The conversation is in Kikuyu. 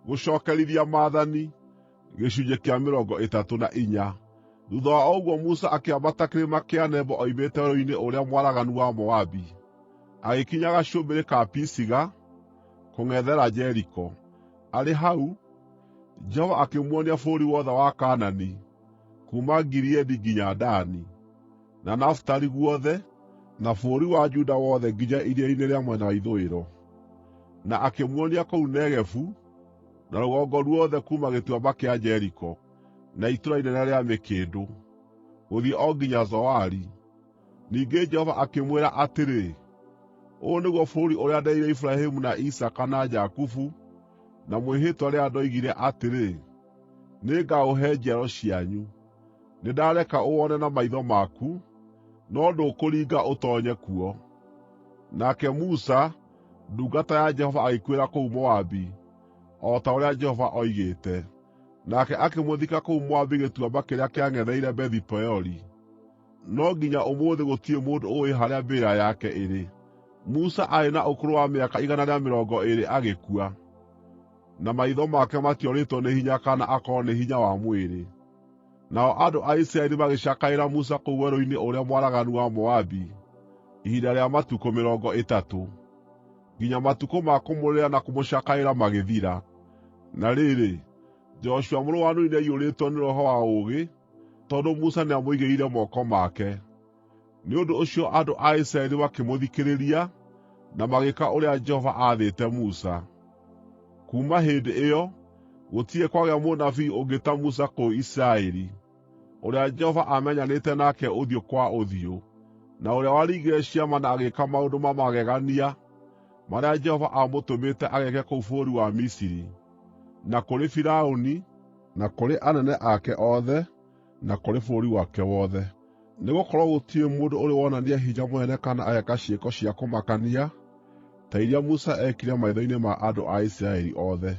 Gũcookerithia Maathani, gĩcunjĩ kĩa 34. Thuutha wa ũguo Musa akĩambata kĩrĩma kĩa Nebo oimĩte werũ-inĩ ũrĩa mwaraganu wa Moabi, agĩkinya gacũmbĩrĩ ka Pisiga, kũng'ethera Jeriko. Arĩ hau, Jehova akĩmuonia bũrũri wothe wa Kaanani, kuuma Gileadi nginya Dani, na Nafitali guothe, na bũrũri wa Juda wothe nginya iria-inĩ rĩa mwena wa ithũĩro. Na akĩmuonia kũu Negevu, na rũgongo ruothe kuuma Gĩtuamba kĩa Jeriko, na Itũũra Inene rĩa Mĩkĩndũ, gũthiĩ o nginya Zoari. Ningĩ Jehova akĩmwĩra atĩrĩ, “Ũyũ nĩguo bũrũri ũrĩa nderĩire Iburahĩmu na Isaaka na Jakubu na mwĩhĩtwa rĩrĩa ndoigire atĩrĩ, ‘Nĩngaũhe njiaro cianyu.’ Nĩndareka ũwone na maitho maku, no ndũkũringa ũtoonye kuo.” Nake Musa, ndungata ya Jehova agĩkuĩra kũu Moabi, o ta ũrĩa Jehova oigĩte. Nake akĩmũthika kũu Moabi gĩtuamba kĩrĩa kĩang'etheire Bethi-Peori, no nginya ũmũthĩ gũtirĩ mũndũ ũũĩ harĩa mbĩrĩra yake ĩrĩ. Musa aarĩ na ũkũrũ wa mĩaka 120 agĩkua, na maitho make matiorĩtwo nĩ hinya kana akorwo nĩ hinya wa mwĩrĩ. Nao andũ a Isiraeli magĩcakaĩra Musa kũu werũ-inĩ ũrĩa mwaraganu wa Moabi ihinda rĩa matukũ 30, nginya matukũ ma kũmũrĩrĩra na kũmũcakaĩra magĩthira. Na rĩrĩ, Joshua mũrũ wa Nuni nĩaiyũrĩtwo nĩ roho wa ũũgĩ, tondũ Musa nĩamũigĩrĩire moko make. Nĩ ũndũ ũcio andũ a Isiraeli makĩmũthikĩrĩria na magĩĩka ũrĩa Jehova aathĩte Musa. Kuuma hĩndĩ ĩyo, gũtirĩ kwagĩa mũnabii ũngĩ ta Musa kũu Isiraeli, ũrĩa Jehova aamenyanĩte nake ũthiũ kwa ũthiũ, na ũrĩa waringire ciama na agĩĩka maũndũ ma magegania marĩa Jehova aamũtũmĩte ageeke kũu bũrũri wa Misiri, na kũrĩ Firaũni, na kũrĩ anene ake othe, na kũrĩ bũrũri wake wothe. Nĩgũkorwo gũtirĩ mũndũ ũrĩ wonania hinya mũnene kana ageka ciĩko cia kũmakania ta iria Musa eekire maitho-inĩ ma andũ a Isiraeli othe.